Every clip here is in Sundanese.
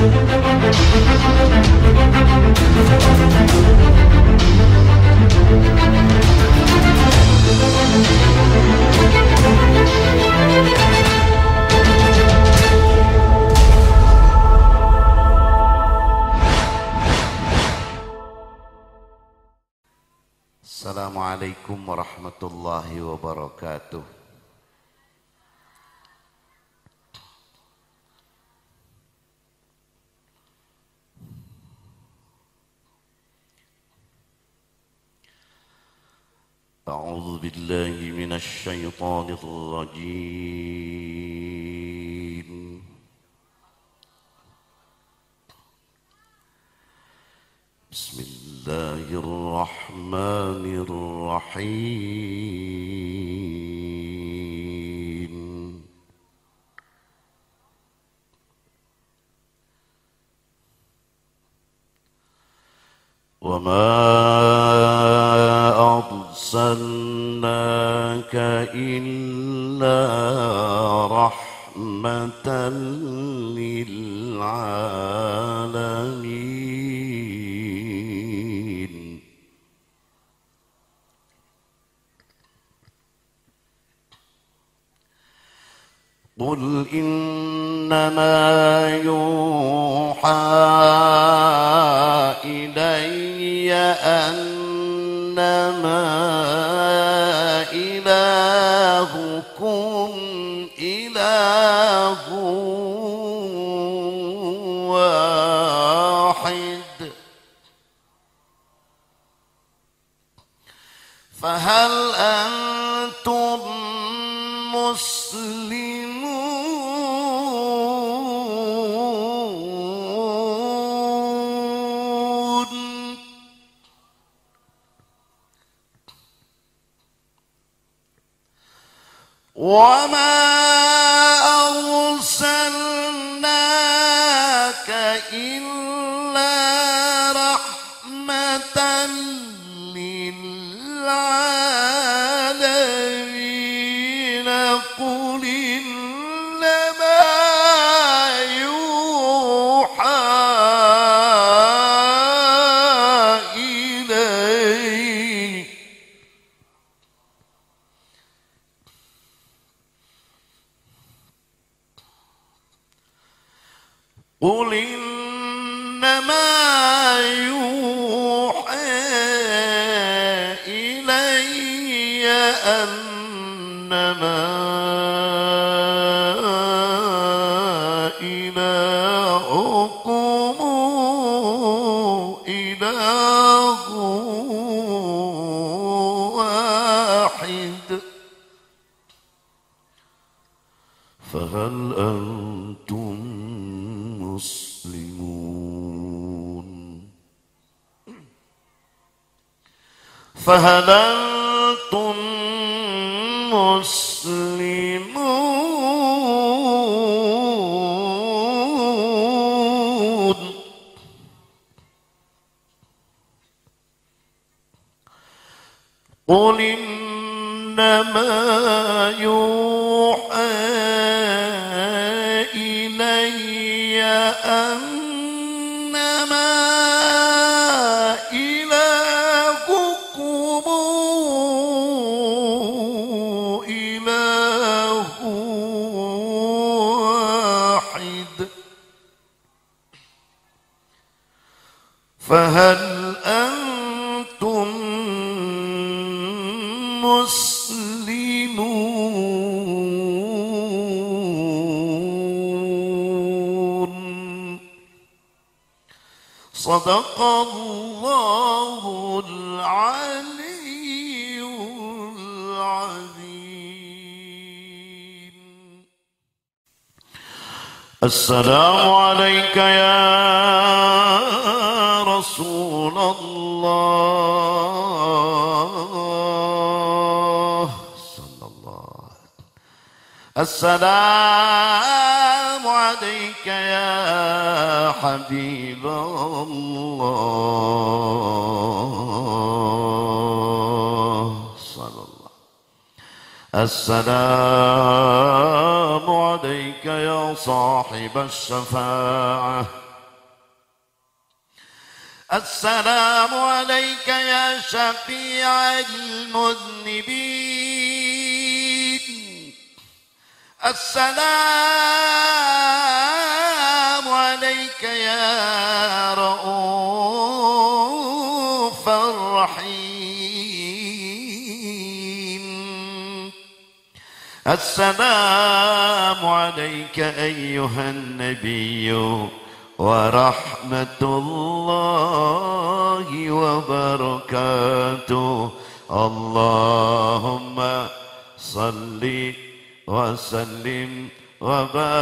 Assalamualaikum warahmatullahi wabarakatuh. A'udzu billahi minasy syaithanir rajim. Bismillahirrahmanirrahim. Wa ma arsalnaka illa rahmatan lil alamin. قل إنما يوحى إلي أنما إلهكم إله واحد فهل أنتم مسلمون؟ وما أرسلناك إلا رحمة للعالمين. قل إنما يوحى إلي قل إنما يوحى إلي أنما إلهكم إله واحد فهل أنتم مسلمون؟ فهل أنتم مسلمون؟ قل إنما يوحى إلي أنما إلهكم إله واحد فهل أنتم مسلمون؟ صدق الله العلي العظيم. السلام عليك يا رسول الله صلى الله. السلام عليك يا حبيب الله صلى الله. السلام عليك يا صاحب الشفاعة. السلام عليك يا شفيع المذنبين. السلام عليك يا رؤوف الرحيم. السلام عليك أيها النبي ورحمة الله وبركاته. اللهم صل وسلم وبارك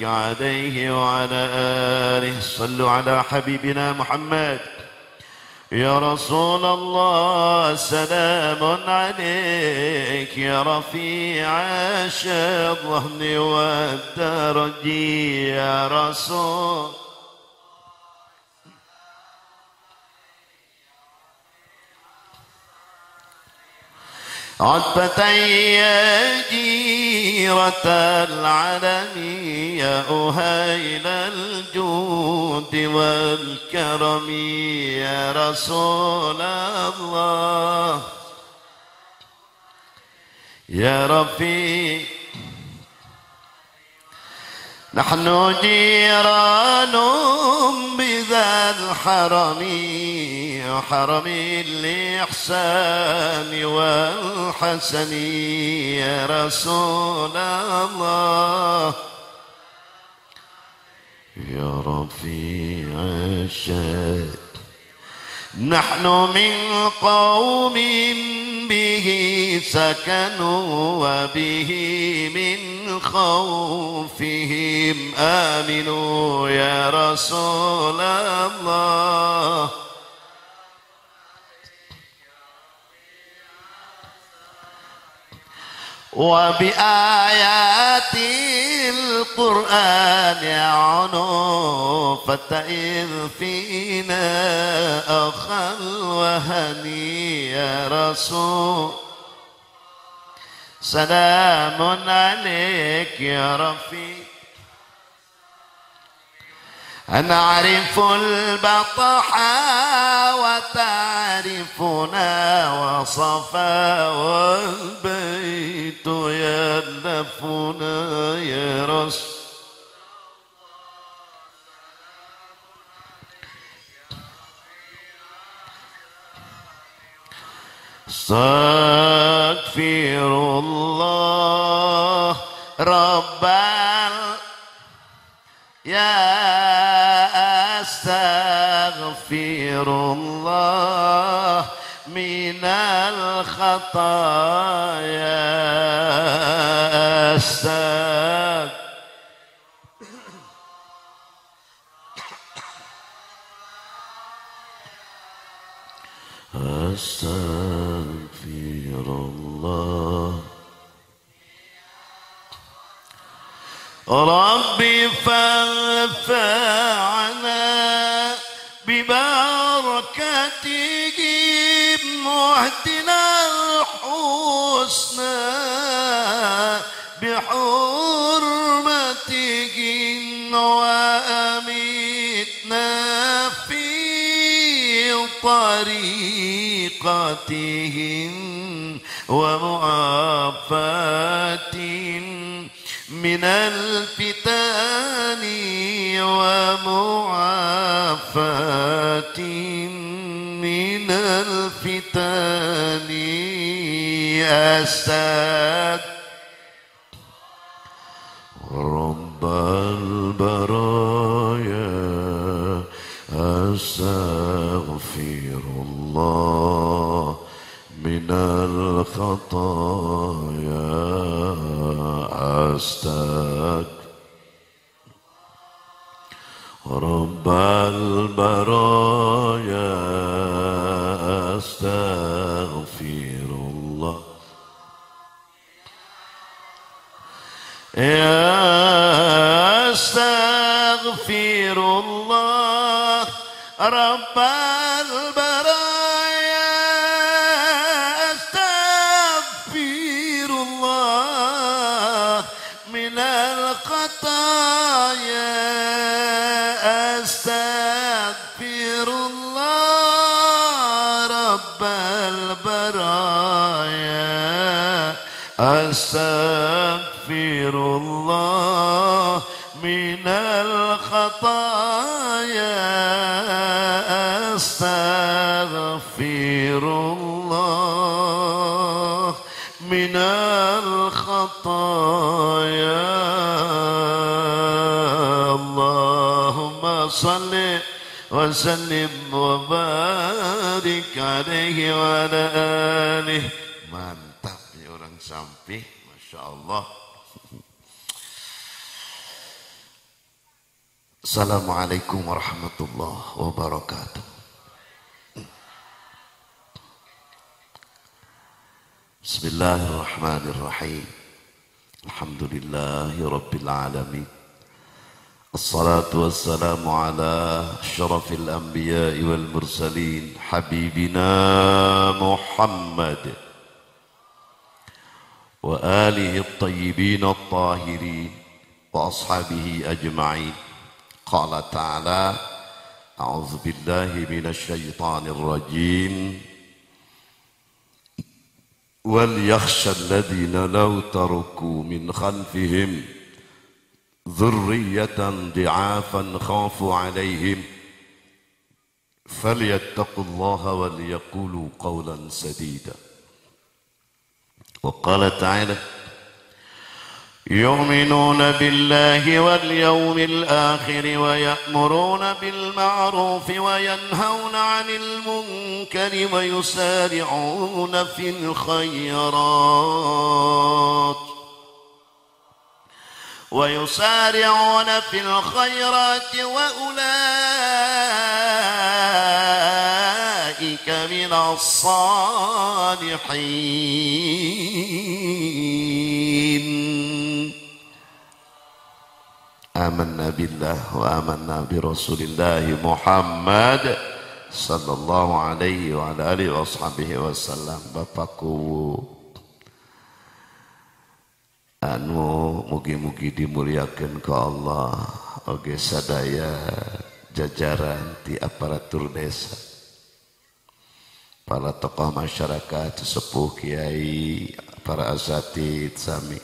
عليه وعلى آله. صلوا على حبيبنا محمد. يا رسول الله سلام عليك يا رفيع الشأن والدرج. يا رسول عتبة يا جيرة العالم يا أهيل الجود والكرم. يا رسول الله يا رفيق نحن جيران بذا الحرم، حرم الإحسان والحسن. يا رسول الله يا رفيع الشأن نحن من قوم به سكنوا وبه من خوفهم آمنوا. يا رسول الله وبآيات القرآن عنوا فإذ فينا أخا الوهني. يا رسول سلام عليك يا رفيق. نعرف البطحا وتعرفنا وصفا والبيت يألفنا. يا رسول استغفر الله رب يا أستغفر الله من الخطايا. أستغفر الله ربي فانفعنا ببركته واهدنا الحسنى بحرمته وأمتنا في طريقتهم ومعافاة من الفتن ومعافاة من الفتن. أستغفر رب البرايا أستغفر الله من الخطايا. أستغفر رب البرايا أستغفر الله. أستغفر الله رب البرايا أستغفر الله من الخطايا. أستغفر Astaghfirullah minal khataya, astaghfirullah minal khataya. Allahumma salli wa sallim wa barik alaihi wa ala alihi. Mantap ya orang Sampih, Masya Allah. Assalamualaikum warahmatullahi wabarakatuh. Bismillahirrahmanirrahim. Alhamdulillahi rabbil alamin. Assalatu wassalamu ala asyrafil anbiya'i wal mursalin habibina Muhammad wa alihi at-tayyibin at-tahirin wa ashabihi ajma'in. Qala ta'ala, a'udzu billahi minasy syaithanir rajim. Wal yakhsha alladhina law taraku min khalfihim dzurriyyatan di'afan khafu 'alaihim falyattaqullaha wal yaqulu qawlan sadida. Wa qala ta'ala, يؤمنون بالله واليوم الآخر ويأمرون بالمعروف وينهون عن المنكر ويسارعون في الخيرات وأولئك من الصالحين. Amanna billah wa amanna bi rasulillahi Muhammad sallallahu alaihi wa ala alihi wa sahbihi wasallam. Bapakku anu mugi-mugi dimuliakeun ku Allah, oge sadaya jajaran ti aparatur desa, para tokoh masyarakat, sesepuh kiai, para asatid sami,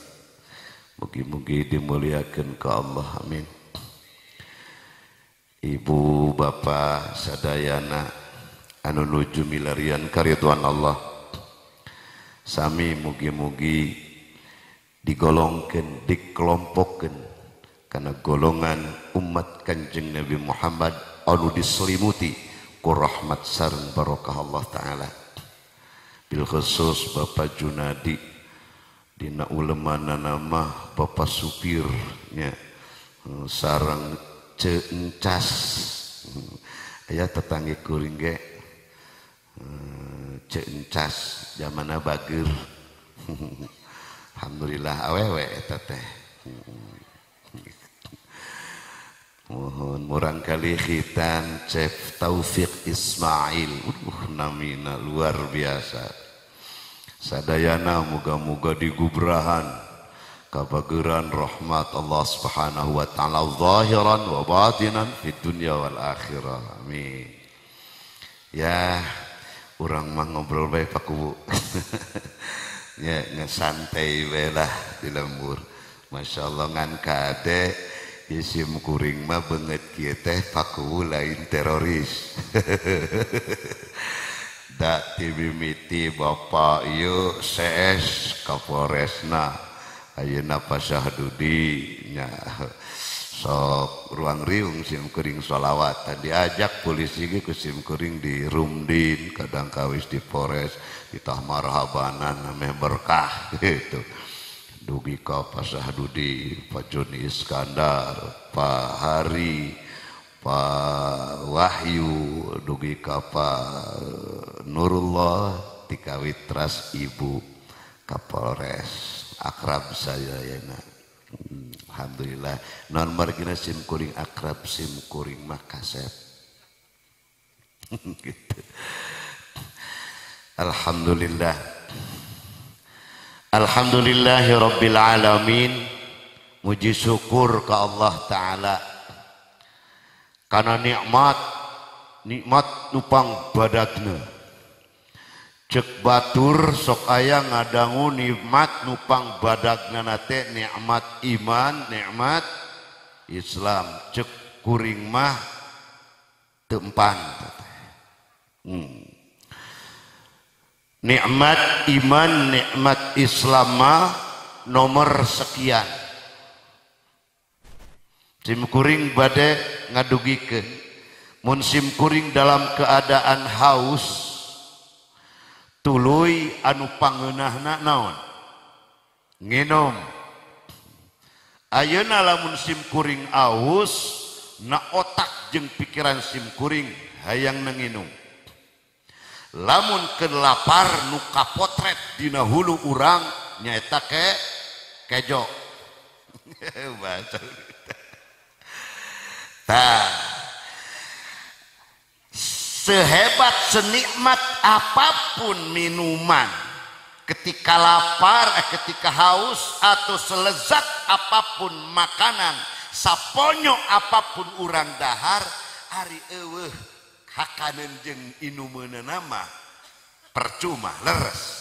mugi-mugi dimuliakeun ku Allah, amin. Ibu bapak sadayana anu nuju milarian karidwan Allah sami, mugi-mugi digolongkeun, dikelompokkeun kana golongan umat Kanjeng Nabi Muhammad anu diselimuti ku rahmat sareng barokah Allah taala. Bil khusus Bapak Junadi dina ulemana nama Bapak supirnya sareng Ceencas, aya tetanggi kuring ge Ceencas zamana bager. Alhamdulillah awewe eta teh. Mohon murang kali khitan Cef Taufik Ismail, namina luar biasa. Sadayana muga-muga digubrahan kabageran rahmat Allah Subhanahu wa taala zahiran wa batinan fid dunya wal akhirah. Amin. Ya, urang mah ngobrol bae Pak Kubu. Ya, ngesantai bae lah di lembur. Masya Allah ngan kade isim kuring mah beungeut kieu teh Pak Kubu lain teroris. Da timimiti bapak ieu CS Kapolresna ayeuna Pasahdudi nya sok ruang riung sim kuring sholawat tadi ajak polisi ge ku sim kuring di Rumdin, kadang kawis di Polres ditah marhabanan ameh berkah gitu. Dugi ka Pasahdudi, Pak Joni Iskandar, Pak Hari, Pak Wahyu, dugi ka Pak Nurullah, tikawitras Ibu Kapolres akrab saya ya nak. Alhamdulillah non margina sim kuring akrab sim kuring mah kasep. Gitu. Alhamdulillah. Alhamdulillahi rabbil alamin. Muji syukur ke Allah taala karena nikmat nikmat nupang badagna. Cek batur sok aya ngadangu nikmat nupang badagna teh nikmat iman, nikmat Islam. Cek kuring mah teu empan. Nikmat iman, nikmat Islam mah nomor sekian. Sim kuring bade ngadugikeun mun sim kuring dalam keadaan haus tuluy anu pangeunahna naon nginum. Ayeuna lamun sim kuring aus na otak jeung pikiran sim kuring hayang nginum. Lamun keur lapar nu kapotret dina hulu urang nyaeta kejo. Baca. Tah, sehebat senikmat apapun minuman ketika lapar, ketika haus, atau selezat apapun makanan, saponyo apapun urang dahar, ari eueuh hakaneun jeung inumeunna mah percuma leres.